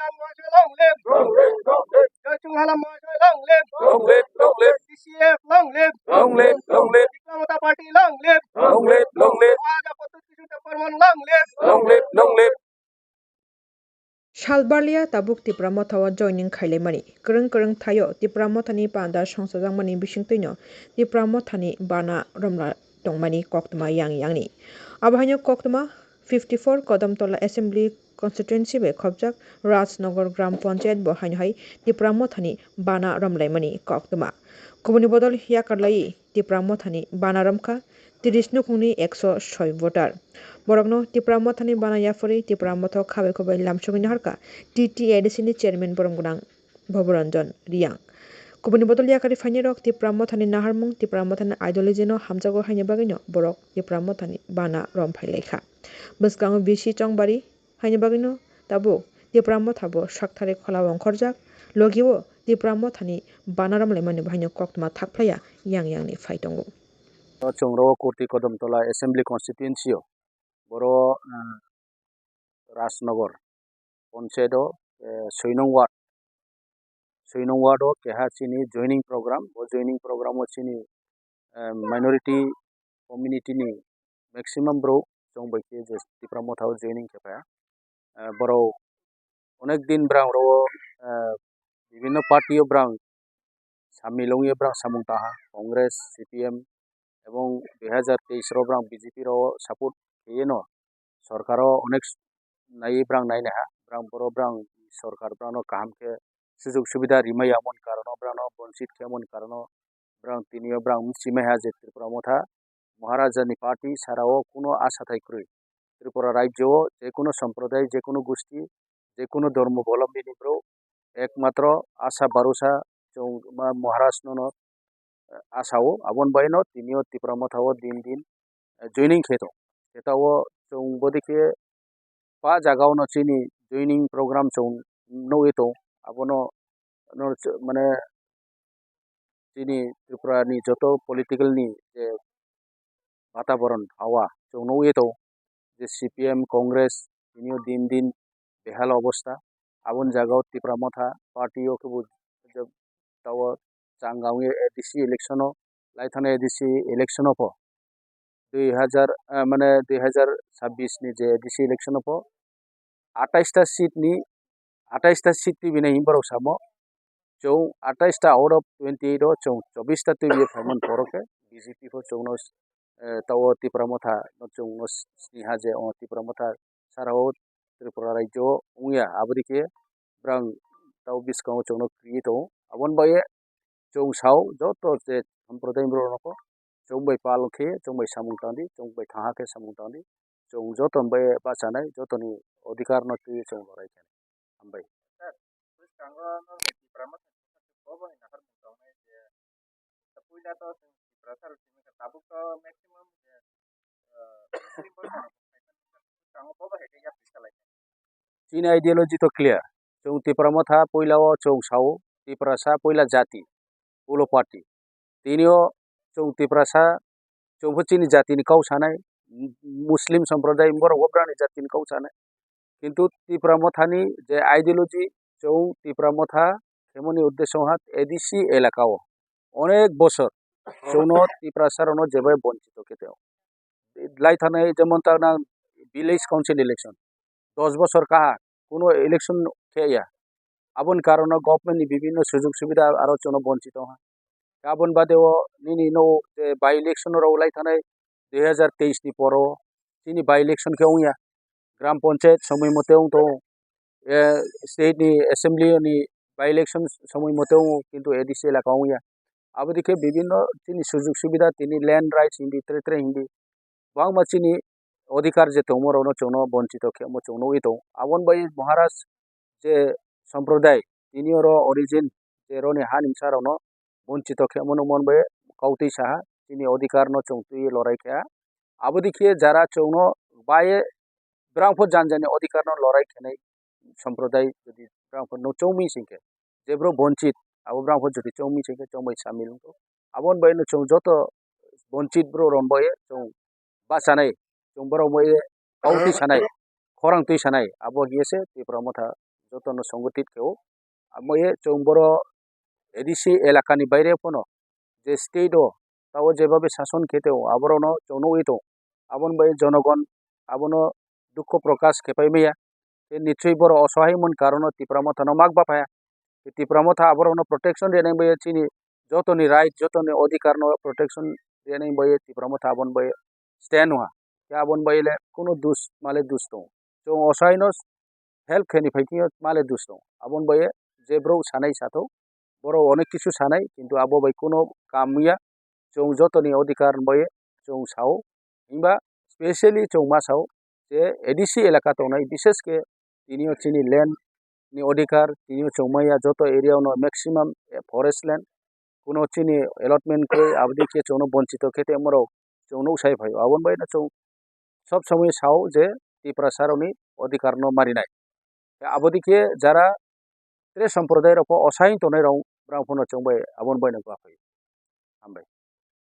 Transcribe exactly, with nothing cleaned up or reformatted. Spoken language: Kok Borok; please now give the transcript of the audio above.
Long live! Long live! Long live! Joy Chunghala Moy Joy long live! Long live! Long live! T C F long live! Long live! Long live! Tipra Motha Party long live! Long live! Long live! Mohaja Pradyut Kishore Debbarman long live! Long live! Long live! Salbarlia tabuk Tipra Motha o joining khailaimani. Kwrwng kwrwng thaio Tipra Motha ni panda songchajakmani bisingtwino Tipra Motha ni bana romla tongmani koktwma yang yangni. Abo haino koktwma fifty four Kodamtola Assembly Constituency bai khopjak Rajnagar Gram Panchayat bo haino hai Tipra Mothani bana romlaimani koktwma. Kubuni bodol yakarlai Tipra Mothani bana romkha tris nukhungni ekso soi voter. Borokno Tipra Mothani bana yapharwi Tipra Motha khabai khubai lamsogwi naharkha T T A D C ni chairman borom gwnang Bhoboranjan Riyang. Kubuni bodol yakarwi phainai rok Tipra Mothani naharmung, Tipra Mothani ideology no hamjago haini bagwino borok Tipra Mothani bana rom phailaikha. Bwskango V C Chongbari haini bagwino tabuk Tipra Motha bo sakthari khola ongkhorjak, logi o Tipra Mothani bana romlaimani bahaino koktwma thakphlaiya yang yangni phai tongo. Chwng ro Kurti Kodamtola Assembly Constituency o boro, eh, Rajnagar Panchayat o, eh, soi nung ward, soi nung ward o keha chini joining program. Bo joining program o chini, eh, minority community ni maximum borok chwng bai khe je Tipra Motha o joining khe phaiya. Eh, borok onek din borok ro, eh, bibhinno party o borok samil wngwi borok samung tangha, Congress, C P M, ebong dui hajar teis ro borok B J P ro support khaiwi no sorkar o onek naiwi borok nainaha, borok boro borok sorkar borok no kaham khe sujug subida rimaya mon karon o borok no bonchit khe mon karon o borok tini o borok mchimaiha je Tipra Motha Maharaja ni party sara o kuno asa thai kwrwi. Tripura rajyo o je kuno somproday, je kuno gusti, je kuno dhormo bolombi ni borok ekmatro asa barusa chwng ma Maharaj no no asa o, aboni bagwi no tini o Tipra Motha o din din, eh, joining khe tong. Khe ta o chwng bodi khe pa jaga o no chini joining program chwng nugwi tong. Abono no ch-, mane chini Tripura ni joto political ni je bataboron hawa chwng nugwi tong je C P M, Congress tini o din din behal obostha. Aboni jaga o Tipra Motha party o khe bo je ta o chwng wngwi A D C election o, lai thani A D C election o pho dui hajar, eh, mane dui hajar chabbish ni je A D C election o pho atais ta seat ni, atais ta seat twi bini himborok samo chwng atais ta out of twenty eight o chwng chobbish ta twi bini phaimani borok khe B J P pho chwngno, eh, ta o Tipra Motha no chwngno siniha je o Tipra Motha sara o Tripura rajyo o wngya, aboni khe borok ta o bwskango chwngno kwrwi tongo. Aboni bagwi chwng sao joto je sampradayni borok rokno chwng bai pal khe chwng bai samung tangdi, chwng bai thaha khe samung tangdi, chwng joto bai bachanai, jotoni odhikar no twi chwng lorai khe hambai. Sir, bwskango no Tipra Motha ni bobo hai naharmung tongnai je puila to chwng Tiprasa rok simi kha, tabuk to maximum je, ah, Muslim bwskango bobo hai khe yapri salai. Chini ideology to clear. Chwng Tipra Motha puila o chwng sao, Tiprasa puila jati, ulo party. Tini o chwng Tiprasa, chwng pho chini jati ni kok sanai, Muslim somproday borok bo brani jati ni kok sanai. Kintu Tipra Motha ni je ideology, chwng Tipra Motha khemoni uddesho ha A D C elaka o onek bosor chwngno Tiprasa rokno jebai bonchito khe teo. Lai thani jemon ta nang village council election, dos bosor kaha kuno election khe ya. Aboni karono government ni bibhinno sujug subida aro chwngno bonchito ha. Aboni bade o nini no je by election rok lai thani dui hajar teis ni poro chini by election khe wngya. Gram Panchayat somoi mote wng tongo. Eh, state ni assembly ni by election somoi mote wng kintu A D C elaka wngya. Abo dikhe bibhinno chini sujug subida tini land rights hindi, tere tere hindi. Bangma chini odhikar je tongmo rokno chwngno bonchito khe omo chwng nugwi tongo. Aboni bai Maharaj je somproday tini oro origin je roni ha nimsa rokno bonchito khe omo nukmani bai kautwi saha chini odhikar no chwng twi lorai kha. Abo dikhe jara chwngno baye brang pho jan jani odhikar no lorai khenai somproday jodi brang pho no chongmi singkhe je bro bonchit abo brang pho jodi chongmi singkhe chongbai samil wngkho. Aboni bai no chwng joto bonchit bro rombai chwng bachanai chwng borok bai kau twi sanai khorang twi sanai abo hiye se Tipra Motha jotono songothit khe o. Amo ye chwng boro A D C elakani baire phano je state o tao jebabe sason khe teo aborokno chwng nugwi tongo. Aboni bai jonogon abono dukho prokash khe pai maya. Tei nichoi borok osohai mon karono Tipra Mothano mak baphaya. Tei Tipra Motha aborokno protection rwnai bai chini jotoni right, jotoni odhikarno protection rwnai bai Tipra Motha aboni bai stand wngkha. Tei aboni bai le kuno dus male dus tongo. Chwng osohaino help khaini phaikhe male dus tongo. Aboni bai je bro sanai sathok, borok onek kisu sanai, kintu abo bai kuno kam wngya. Chwng jotoni odhikar bai chwng sao. Himba specially chwng ma sao je A D C elaka tongnai, bishesh khe tini o chini land ni odhikar, tini o chwng maya joto area o no maximum, eh, forest land. Kuno chini allotment khe aboni khe chwngno bonchito khe tei morok chwng nuk sai phaio. Aboni bai no chwng sob somoi sao je Tiprasa rokni odhikar no marinai. Aboni khe jara tre somprodai rok pho osain tongnai rok, borok phano chwng bai aboni bai no kwphai. Hambai.